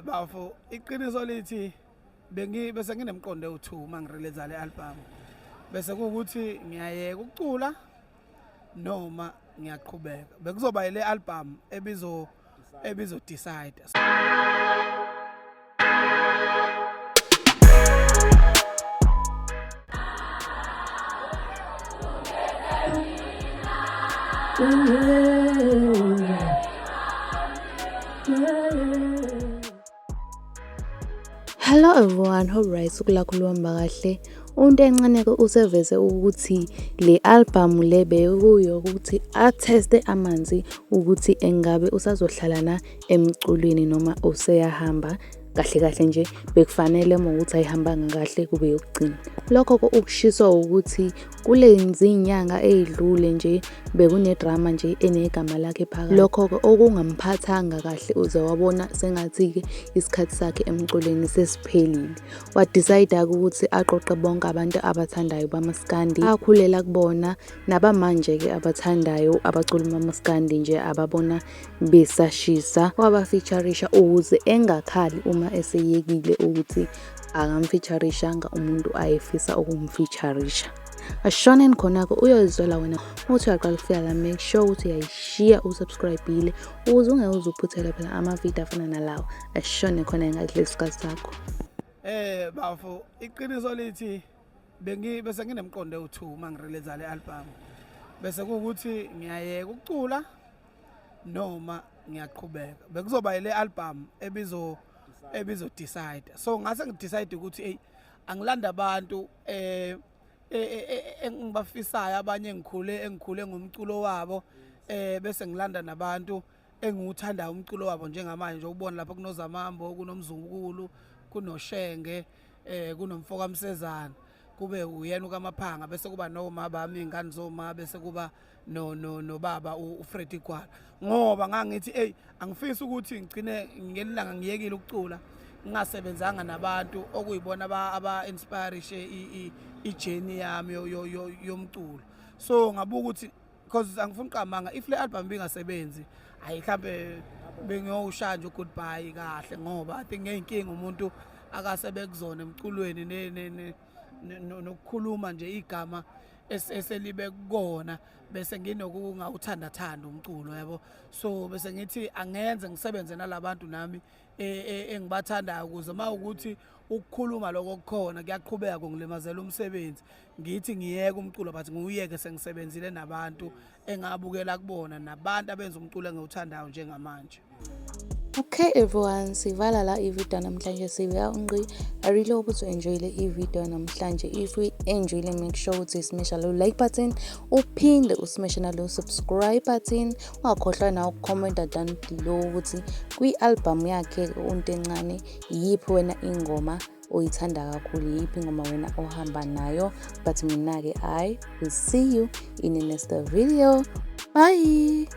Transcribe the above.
Bafo, iqiniso lithi bengi bese nginemqondo ewu2 uma ngirelease le album. Bese kuwukuthi ngiyayeka ukucula noma ngiyaqhubeka. Bekuzoba ile album ebizo decide. Hello everyone, hope right usuku lakho luhamba kahle. UNtencane-ke useveze ukuthi le album le bekuyo ukuthi atheste amanzi ukuthi engabe usazohlala na emculweni noma useyahamba. Kahle kahle nje bekufanele uma ukuthi ayihambanga kahle kube yokugcina. Lokho-ke ukushiswa ukuthi kulezi nyanga ey'dlule nje bekunedrama nje enegama lakhe phakathi. Lokho-ke okungamphathanga kahle uze wabona sengathi-ke isikhathi sakhe emculweni sesiphelile. Wadecide-ke ukuthi aqoqe bonke abantu abathandayo bamaskandi akhulela kubona nabamanje-ke abathandayo abaculi bamaskandi nje ababona besashisa, wabafeaturisha ukuze engakhali uma eseyekile ukuthi akamfeaturishanga umuntu ayefisa ukumfeaturisha. Ashoneni khona-ke uyoyizwela wena uthi uyaqala ukufika la, make sure ukuthi uyayishiya usubscribe-ile ukuze ungeke uze uphuthele phela amavidiyo afana nalawa. Ashone khona engadluli isikhathi sakho. Bafo, iqiniso lithi bengi bese nginemqondo ewu2 uma ngirelease le album. Bese kuwukuthi ngiyayeka ukucula noma ngiyaqhubeka. Bekuzoba ile album ebizo decide. So ngase ngidecide ukuthi hey, angilanda abantu engibafisayo, abanye engikhule ngomculo wabo, bese ngilanda nabantu engiwuthandayo umculo wabo njengamanje. Nje ubona lapha kunoZamambo, kunoMzukulu, kunoShenge, kunomfoka Msezana, kube uyena ukaMaphanga, bese kuba noma bami ingane zoma, bese kuba no no nobaba uFreddy Gwala. Ngoba ngangithi hey, angifisi ukuthi ngigcine ngelanga ngiyekile ukucula ngingasebenzanga nabantu okuyibona aba inspireishe i-journey yami yomculo. So ngabuka ukuthi because angifuni uqamanga, if le album bingasebenzi hayi mhlambe bengiyowushaya nje goodbye kahle, ngoba I think ngeyinkinga umuntu akasebe kuzona emculweni nokukhuluma nje igama eselibe kukona, bese nginokungawuthandathanda umculo yabo. So bese ngithi angenze ngisebenze nalabantu nami engibathandayo, ukuze mawukuthi ukukhuluma lokho kukhona kuyaqhubeka kungilimazela umsebenzi, ngithi ngiyeke umculo but ngiwuyeke sengisebenzile nabantu engabukela kubona nabantu abenza umculo engiwuthandayo njengamanje. Okay everyone, sivala la i-video namhlanje, sibeka ungqi. I really hope you enjoyile i-video namhlanje. If you enjoyile, make sure ukuthi smash lo like button, uphinde usmash nalo subscribe button. Ungakhohlwa na ukucomment down below ukuthi kwi-album yakhe uNtencane yiphi wena ingoma oyithanda kakhulu, yiphi ingoma wena ohamba nayo. But mina-ke I will see you in the next video. Bye.